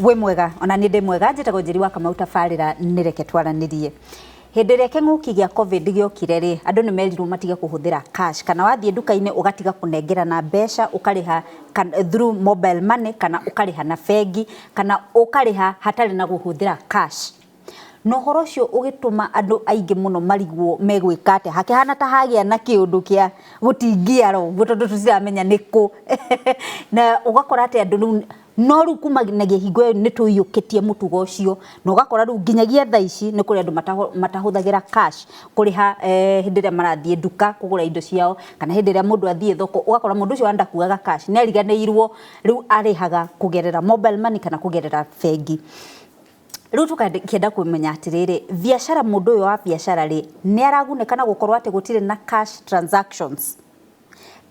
Wĩ mwega? Ona niĩ ndĩ mwega. Njĩtagwo Njeri wa Kamau. Tabarĩra nĩ Reke Twaranĩrie. Hĩndĩ ĩrĩa kĩng'ũki gĩa COVID gĩokire rĩ, andũ nĩ merirwo matige kũhũthĩra cash, kana wathiĩ nduka-inĩ ũgatiga kũnengerana mbeca, ũkarĩha through mobile money, kana ũkarĩha na bengi, kana ũkarĩha hatarĩ na kũhũthĩra cash. Na ũhoro ũcio ũgĩtũma andũ aingĩ mũno marigwo megwĩka atĩa. Hakĩhana ta hagĩa na kĩũndũ kĩa gũtingiara ũguo, tondũ tũtiramenya nĩ kũ. Na ũgakora atĩ andũ rĩu, no rĩu kumanagia hingo ĩyo nĩ tũiyũkĩtie mũtugo ũcio, na ũgakora rĩu nginyagia thaa ici nĩ kũrĩ andũ matahũthagĩra cash kũrĩha hĩndĩ ĩrĩa marathiĩ nduka kũgũra indo ciao, kana hĩndĩ ĩrĩa mũndũ athiĩ thoko, ũgakora mũndũ ũcio ndakuaga cash, nĩ ariganĩirwo, rĩu arĩhaga kũgerera mobile money kana kũgerera bengi. Rĩu tũkĩenda kũmenya atĩrĩrĩ, biacara, mũndũ ũyũ wa biacara rĩ, nĩ aragunĩka na gũkorwo atĩ gũtirĩ na cash transactions?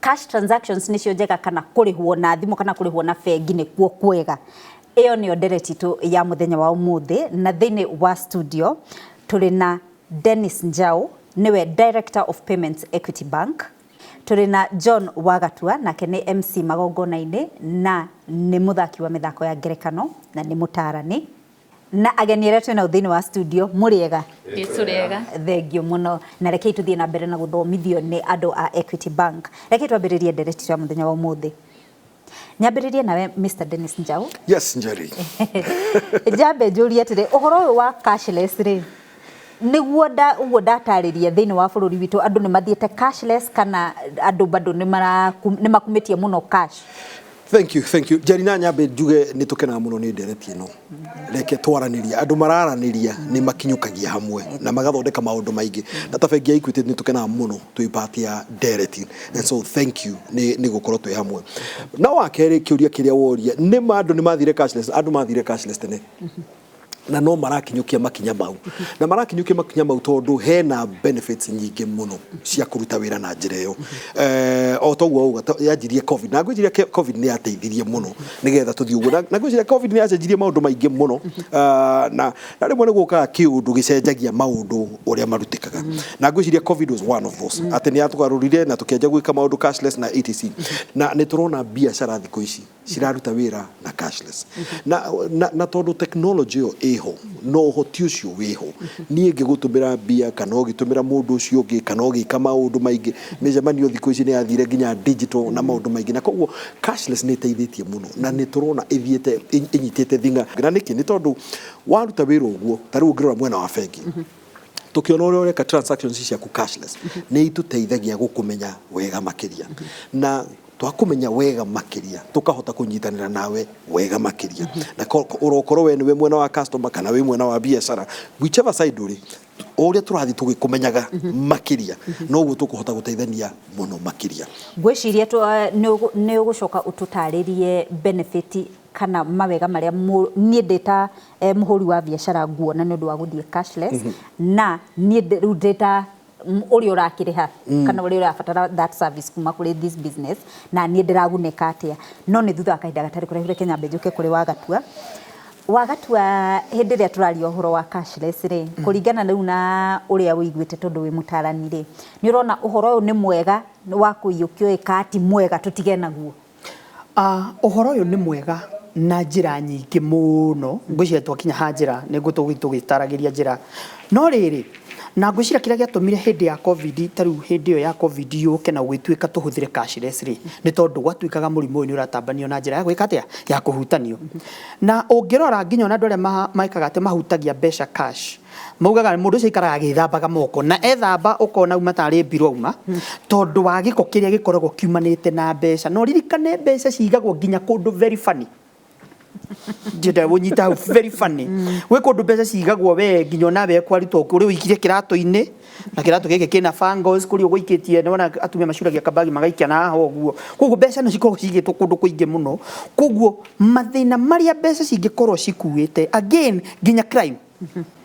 Cash transactions nĩcio njega, kana kũrĩhwo na thimũ kana kũrĩhwo na bengi nĩkuo kwega? Ĩyo nĩyo ndereti itũ ya mũthenya wa ũmũthĩ. Na thĩinĩ wa studio tũrĩ na Dennis Njau, nĩwe Director of Payments, Equity Bank. Tũrĩ na John Wagatua, nake nĩ MC magongona-inĩ na nĩ mũthaki wa mĩthako ya ngerekano na nĩ mũtaarani. Na ageni arĩa twĩnao thĩinĩ wa studio, mũrĩega? Tũrĩega. Thengio mũno. Na rekei tũthiĩ na mbere na gũthomithio nĩ andũ a Equity Bank. Rekei twambĩrĩrie ndereti ya mũthenya wa ũmũthĩ. Nyambĩrĩrie nawe, Mr Dennis Njau. Yes, Njeri. Njambe njũrie atĩrĩ, ũhoro ũyũ wa cashless rĩ, nĩguo nda ũguo ndatarĩria, thĩinĩ wa bũrũri witũ andũ nĩ mathiĩte cashless, kana andũ bado nĩ makumĩtie mũno cash? Thank you, thank you, Njeri. Na nyambe njuge nĩ tũkenaga mũno nĩ ndereti ĩno, Reke Twaranĩria. Andũ mararanĩria nĩ makinyũkagia hamwe na magathondeka maũndũ maingĩ, na ta bengi ya Equity nĩ tũkenaga mũno twĩ part ya ndereti, and so thank you nĩ gũkorwo twĩ hamwe. Na wa kerĩ, kĩũria kĩrĩa woria, nĩ ma andũ nĩ mathire cashless. Andũ mathire cashless tene na no marakinyũkia makinya mau, na marakinyũkia makinya mau tondũ hena benefits nyingĩ mũno cia kũruta wĩra na njĩra ĩyo. O toguo wauga, yanjirie COVID, na ngwĩciria COVID nĩ yateithirie mũno nĩgetha tũthiĩ ũguo. Na ngwĩciria COVID nĩ yacenjirie maũndũ maingĩ mũno. Na rĩmwe nĩ gũkaga kĩũndũ gĩcenjagia maũndũ ũrĩa marutĩkaga, na ngwĩciria COVID was one of those, atĩ nĩ yatũgarũrire na tũkĩanjia gwĩka maũndũ cashless na etc. Na nĩ tũrona biacara thikũ ici ciraruta wĩra na cashless, na tondũ technology ĩyo ĩho na ũhoti ũcio wĩho, niĩ ngĩgũtũmĩra mbia kana ũgĩtũmĩra mũndũ ũcio ũngĩ kana ũgĩka maũndũ maingĩ, mĩcemanio thikũ ici nĩ yathire nginya digital na maũndũ maingĩ, na koguo cashless nĩ ĩteithĩtie mũno na nĩ tũrona ĩthiĩte ĩnyitĩte thing'a. Na nĩkĩ? Nĩ tondũ waruta wĩra ũguo, ta rĩu ũngĩrora mwena wa bengi, tukiona ũrĩa ũreka transactions ciaku cashless, nĩ itũteithagia gũkũmenya wega makĩria, na twakũmenya wega makĩria tũkahota kũnyitanĩra nawe wega makĩria. Na ũrokorwo we nĩwe mwena wa customer kana wĩ mwena wa biacara, whichever side ũrĩ, o ũrĩa tũrathiĩ tũgĩkũmenyaga makĩria, noguo tũkũhota gũteithania mũno makĩria. Ngwĩciria nĩ ũgũcoka ũtũtarĩrie benefit kana mawega marĩa niĩ ndĩ ta mũhũri wa biacara nguona nĩ ũndũ wa gũthiĩ cashless, na niĩ rĩu ndĩ ta ũrĩa ũrakĩrĩha kana ũrĩa ũrabatara that service kuma kũrĩ this business, na niĩ ndĩragunĩka atĩa. No nĩ thutha wa kahinda gatarĩ kũraihu. Reke nyambe njũke kũrĩ Wagatua. Wagatua, hĩndĩ ĩrĩa tũraria ũhoro wa cashless rĩ, kũringana rĩu na ũrĩa ũiguĩte, tondũ wĩ mũtarani rĩ, nĩ ũrona ũhoro ũyũ nĩ mwega wa kũiyũkio ĩ kana ti mwega, tũtige naguo? Ũhoro ũyũ nĩ mwega na njĩra nyingĩ mũno. Ngwĩciria twakinya ha njĩra nĩ tũgĩtaragĩria njĩra, no rĩrĩ, na ngwĩciria kĩrĩa gĩatũmire hĩndĩ ya COVID, ta rĩu hĩndĩ ĩyo ya COVID yũke na gũgĩtuĩka tũhũthĩre cashless rĩ, nĩ tondũ gwatuĩkaga mũrimũ ũyũ nĩ ũratambanio na njĩra ya gwĩka atĩa, ya kũhutanio. Na ũngĩrora nginya ona andũ arĩa mekaga atĩ mahutagia mbeca cash, maugaga mũndũ ũcio aikaraga agĩthambaga moko, na ethamba ũkona auma tarĩ mbirũ auma, tondũ wa gĩko kĩrĩa gĩkoragwo kiumanĩte na mbeca. Na ũririkane mbeca cigagwo nginya kũndũ very funny. Ndĩrenda ũnyita hau, very funny. Gwĩ kũndũ mbeca cigagwo we nginya onawe kwarutwo kũrĩ ũikire kĩratũ-inĩ, na kĩratũ gĩkĩ kĩna fangos, kũrĩa ũgũikĩtie. Nĩwona atumia macuragia kabagi magaikia na haha ũguo. Koguo mbeca nĩ cikoragwo cigĩtwo kũndũ kũingĩ mũno. Koguo mathĩna marĩa mbeca cingĩkorwo cikuĩte, again nginya crime,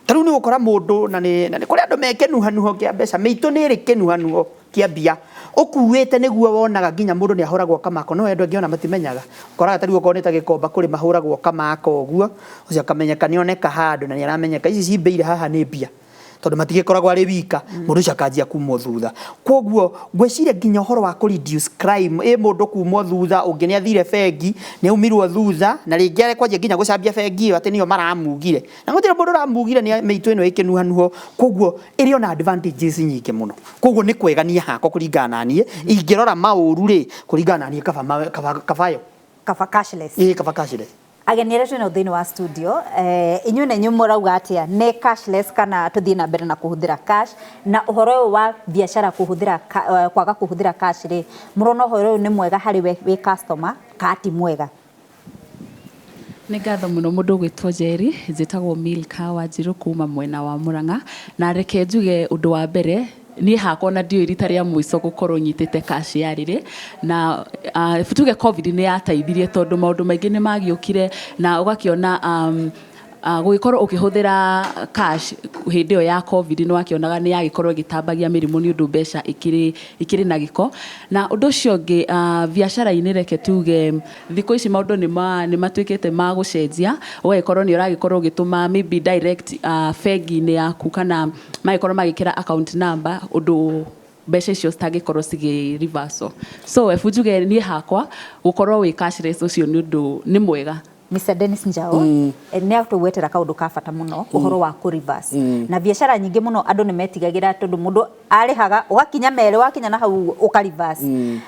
ta rĩu nĩ ũgũkora mũndũ na nĩ kũrĩ andũ me kĩnuhanuho kĩa mbeca. Mĩitũ nĩ ĩrĩ kĩnuhanuho kĩa mbia ũkuĩte, nĩguo wonaga nginya mũndũ nĩ ahũragwo kamako. No andũ angĩ ona matimenyaga. Ũkoraga ta rĩu okorwo nĩ ta Gĩkomba, kũrĩ mahũragwo kamako ũguo, ũcio akamenyeka nĩ oneka handũ na nĩ aramenyeka ici cimbĩire haha nĩ mbia. Tondũ matigĩkoragwo arĩ wika, mũndũ ũcio akanjia kumwo thutha. Koguo ngwĩciria nginya ũhoro wa kũ reduce crime, ĩ mũndũ kumwo thutha, ũngĩ nĩ athire bengi, nĩ aumirwo thutha, na rĩngĩ arekwanjia nginya gũcambia bengi ĩyo atĩ nĩyo maramugire. Na gũtirĩ mũndũ ũramugire, nĩ mĩitũ ĩno ĩkĩnuhanuho. Koguo ĩrĩ ona advantages nyingĩ mũno. Koguo nĩ kwega niĩ hakwa kũringana na niĩ, ingĩrora maũru rĩ, kũringana na niĩ kaba kaba kaba yo. Kaba cashless. Ĩĩ, kaba cashless. Ageni arĩa twĩnao thĩinĩ wa studio, inyuĩ na inyuĩ mũrauga atĩa? Nĩ cashless kana tũthiĩ na mbere na kũhũthĩra cash? Na ũhoro ũyũ wa biacara kũhũthĩra kwaga kũhũthĩra cash rĩ, mũrona ũhoro ũyũ nĩ mwega harĩ we wĩ customer kana ti mwega? Nĩ ngatho mũno mũndũ ũgwĩtwo Njeri, njĩtagwo Milka Wanjirũ kuma mwena wa Mũrang'a, na reke njuge ũndũ wa mbere, niĩ hakwa ona ndiũĩ rita rĩa mũico gũkorwo nyitĩte cash yarĩ rĩ, na tuge Covid nĩ yateithirie tondũ maũndũ maingĩ nĩ magĩũkire na ũgakĩona gũgĩkorwo ũkĩhũthĩra cash hĩndĩ ĩyo ya Covid nĩ wakĩonaga nĩ yagĩkorwo ĩgĩtambagia mĩrimũ nĩ ũndũ mbeca ikĩrĩ na gĩko. Na ũndũ ũcio ũngĩ, biacara-inĩ reke tuge thikũ ici maũndũ nĩ matuĩkĩte ma gũcenjia, ũgagĩkorwo nĩ ũragĩkorwo ũgĩtũma maybe direct bengi-inĩ yaku kana magĩkorwo magĩkĩra account number, ũndũ mbeca icio citangĩkorwo cigĩ reversal. So ebu njuge niĩ hakwa gũkorwo wĩ cashless ũcio nĩ ũndũ nĩ mwega. Mr. Dennis Njao, nĩ atũgwetera kaũndũ ka bata mũno, ũhoro wa kũ reverse. Na biacara nyingĩ mũno andũ nĩ metigagĩra tondũ mũndũ arĩhaga ũgakinya merĩ, wakinya na hau ũka reverse.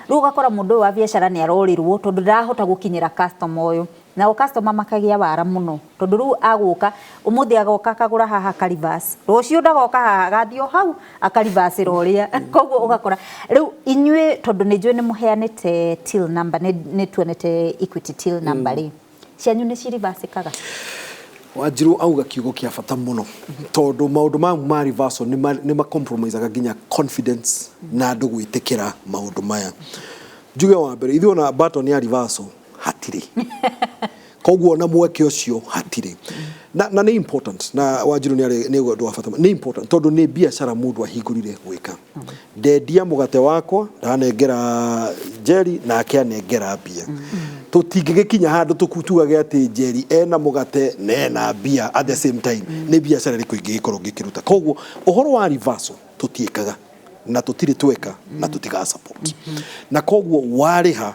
Rĩu ũgakora mũndũ ũyũ wa biacara nĩ arorĩrwo tondũ ndarahota gũkinyĩra customer ũyũ. Nao customer makagĩa wara mũno tondũ rĩu agũka ũmũthĩ agoka akagũra haha aka reverse, rũciũ ndagoka haha agathiĩ o hau aka reverse ũrĩa. Koguo ũgakora rĩu inyuĩ, tondũ nĩ njũĩ nĩ mũheanĩte till number, nĩ tuonete Equity till number rĩ, cianyu nĩ cirivacĩkaga? Wanjiru auga kiugo kia bata muno, tondu maundu ma reversal nĩ ma compromiseaga nginya confidence na andu gwitikira maundu maya. Njuge wa mbere, ithuĩ ona button ya reversal hatirĩ, koguo ona mweke ũcio hatirĩ. Na nĩ important, na Wanjiru nĩ arĩ nĩ ũndũ wa bata, nĩ important tondu nĩ biacara mũndũ ahingũrire gwĩka. Ndendia mũgate wakwa, ndanengera Njeri nake anengera mbia. Tũtingĩgĩkinya handũ tũtugage atĩ Njeri ena mũgate na ena mbia at the same time. Nĩ biacara ĩrĩkũ ingĩgĩkorwo ngĩkĩruta? Koguo ũhoro wa reversal tũtiĩkaga na tũtirĩ tweka na tũtiga support, na koguo warĩha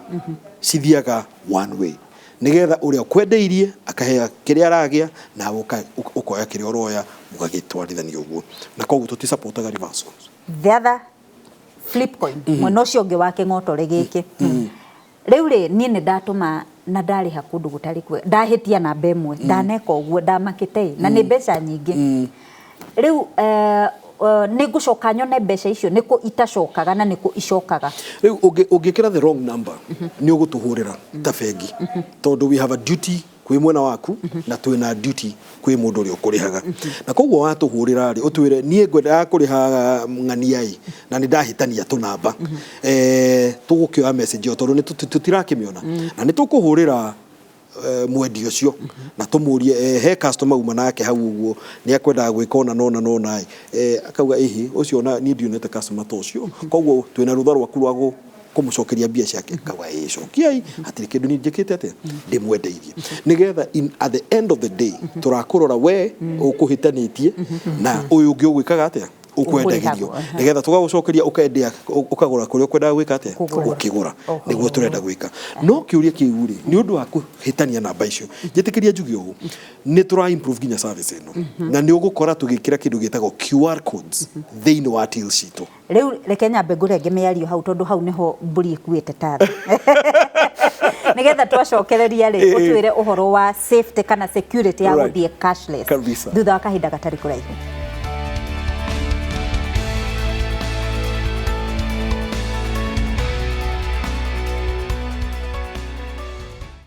cithiaga one way, nigetha ũrĩa ũkwendeirie akahea kĩrĩa aragĩa, nawe ũkoya kĩrĩa ũroya, mũgagĩtwarithania ũguo, na koguo tũtisupportaga reversals. The other flip coin, mwena ũcio ũngĩ wa kĩng'otore gĩkĩ rĩu rĩ, niĩ nĩ ndatũma na ndarĩha kũndũ gũtarĩ kwega, ndahĩtia namba ĩmwe, ndaneka ũguo, ndamakĩte na nĩ mbeca nyingĩ. Rĩu nĩ ngũcoka nyone mbeca icio nĩkũ itacokaga na nĩkũ icokaga? Rĩu ũngĩkĩra the wrong number, nĩ ũgũtũhũrĩra ta bengi, tondũ we have a duty kwĩ mwena waku na twĩna duty kwĩ mũndũ ũrĩa ũkũrĩhaga. Na koguo watũhũrĩra rĩ, ũtwĩre niĩ ngwendaga kũrĩha ng'ania ĩ na nĩ ndahĩtania tũnamba, tũgũkĩoya message ĩyo tondũ nĩ tũtirakĩmĩona, na nĩ tũkũhũrĩra mwendia ũcio na tũmũrie, he customer uma nake hau ũguo, nĩ akwendaga gwĩka ũna nona nona ĩ, akauga ĩhĩ, ũcio ona niĩ ndionete customer ta ũcio, koguo twĩna rũtha rwaku rwa kũmũcokeria mbia ciake. Akauga ĩĩ, cokiai, hatirĩ kĩndũ niĩ njĩkĩte atĩa ndĩmwendeirie, nĩgetha at the end of the day tũrakũrora we ũkũhĩtanĩtie na ũyũ ũngĩ ũgwĩkaga atĩa, ũkwendagĩrio, nĩgetha tũgagũcokeria ũkendia, ũkagũra kũrĩa ũkwendaga gwĩka atĩa, ũkĩgũra. Nĩguo tũrenda gwĩka. No kĩũria kĩu rĩ, nĩ ũndũ wa kũhĩtania namba icio, njĩtĩkĩria njuge ũũ, nĩ tũra improve nginya service ĩno, na nĩ ũgũkora tũgĩkĩra kĩndũ gĩtagwo QR codes thĩinĩ wa till citũ. Rĩu reke nyambe ngũrenge mĩario hau, tondũ hau nĩho mbũri ĩkuĩte tatha, nĩgetha twacokereria rĩ, ũtwĩre ũhoro wa safety kana security ya gũthiĩ cashless Kabisa. thutha wa kahinda gatarĩ kũraihu.